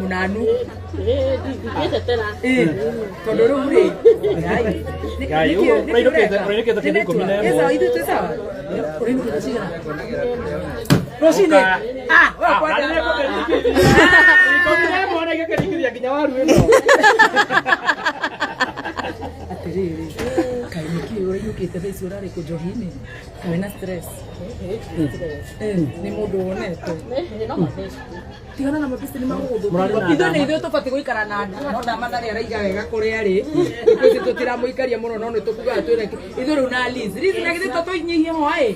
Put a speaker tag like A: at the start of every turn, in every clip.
A: Mũnanu.
B: Ndingĩtetera.
A: Ĩ, tondũ rĩu rĩ Ngai,
C: Ngai, ũguo ũrainũkĩte kĩndũ 11.
A: Ĩ, sawa, ithuĩ twĩ sawa. Ũrainũkĩte cigana rũcinĩ? Ah, we kwenda.
C: 11 na igakĩringithia nginya waru ĩno.
A: Atĩrĩrĩ, kaĩ nĩkĩ ũrainũkĩte thaa ici? Ũrarĩ kũ njohi-inĩ? Kaĩ wĩna stress? Eh, nĩ mũndũ wonete.
B: No mabesti.
A: Tigana na mabesti, nĩ magũgũthũkia.
C: Mũrarĩ na
A: Ithuĩ nĩ
C: ndama.
A: ithuĩ tũbatiĩ gũikara na no ndama ndarĩ araiga wega kũrĩa arĩ. Thikũ ici tũtiramũikaria mũno, no nĩ tũkugaga twĩna ithuĩ rĩu na Liz. Liz, na githĩ to tũnyihie hwaĩ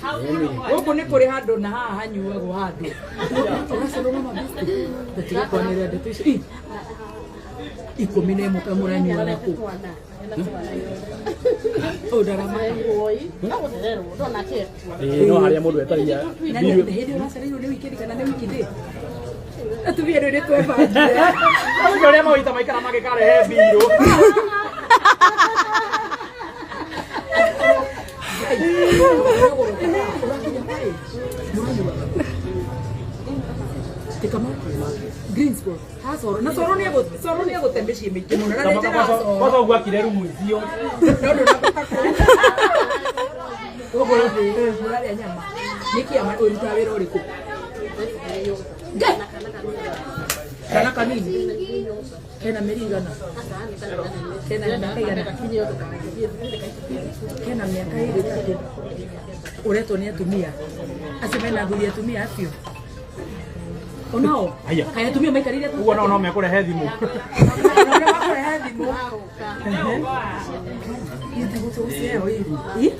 A: gũkũ? Nĩ kũrĩ handũ na haha hanyuagwo handũ ũracerwo na mabesti. Tũtige kwanĩrĩra ndeto icio. Ih, 11 kaĩ mũranyuaga kũ? Ũyũ ndaramaka.
B: No gũcererwo ndona kĩekua.
C: Ĩĩ, no harĩa mũndũ etagia.
A: Na nĩ hĩndĩ ũracereirwo nĩ weekend kana nĩ weekday? Atumia rĩu nĩ twebangire.
C: Ũcio ũrĩa mawaita maikara magĩkarehe mbirũ.
A: Greensboro. Ha Soro. Na Soro nĩ Soro nĩ egũte mĩciĩ mĩingĩ mũno. Na nĩ njega Soro.
C: Kwanza ũguo akire rumu icio.
A: No ndũnabata kũu. Ũguo mũrarĩa nyama. Nĩ kĩama ũrutaga wĩra ũrĩkũ? Ngai! Kana kanini. Kena mĩeri igana? Kena mĩaka igana? Kena mĩaka 23. Ũretwo nĩ atumia. Acio mena athuri atumia acio. Onao.
C: Haya.
A: Kaĩ atumia maikarĩire
C: Ũguo no mekũrehe thimũ.
A: Makũrehe thimũ. Ĩ?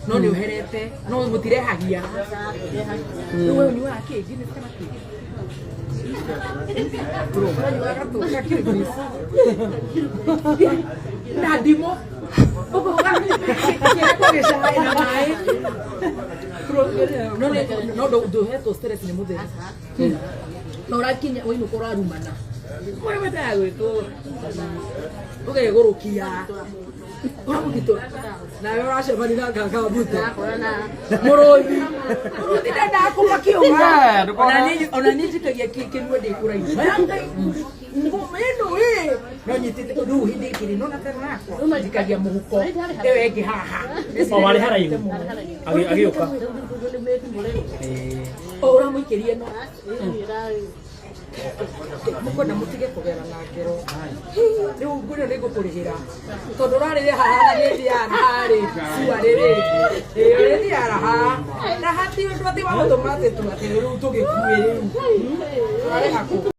A: No nĩ ũherete no mũtirehagia rĩu. We ũnyuaga kĩ? Guinness kana kĩ? Ũranyuaga gatũka Guinness na ndimũ kĩrekwo gĩcai na maĩ. No no ndũhetwo stress nĩ mũtheri na ũrakinya wainũka ũrarumana ũrĩa mendaga gwĩtwo ũgegũrũkia ũramũgitũra nawe ũracemania na nganga muto mũrũthi. Mũrũthi ndendaga kũmakio.
C: Eh, ndũkona-
A: Ona niĩ njikagia kĩnua ndĩ kũraihu ngũma ĩno ĩ no nyitĩte rĩu hĩndĩ ĩngĩ no na tena yakwa njikagia mũhuko ĩyo ĩngĩ haha.
C: O warĩ haraihu. Agĩũka.
A: O ũramũikĩria ĩno mũkwenda mũtige kũgera na ngero rĩu ngwĩra nĩ ngũkũrĩhĩra tondũ ũrarĩrĩ haha na nĩ thiaga na harĩ cua rĩrĩ ĩĩ ũrĩthiaga raha na hati ũndũ atĩ wa gũtũma atĩ tu atĩ rĩu tũgĩkue rĩu ũrarĩha kũ?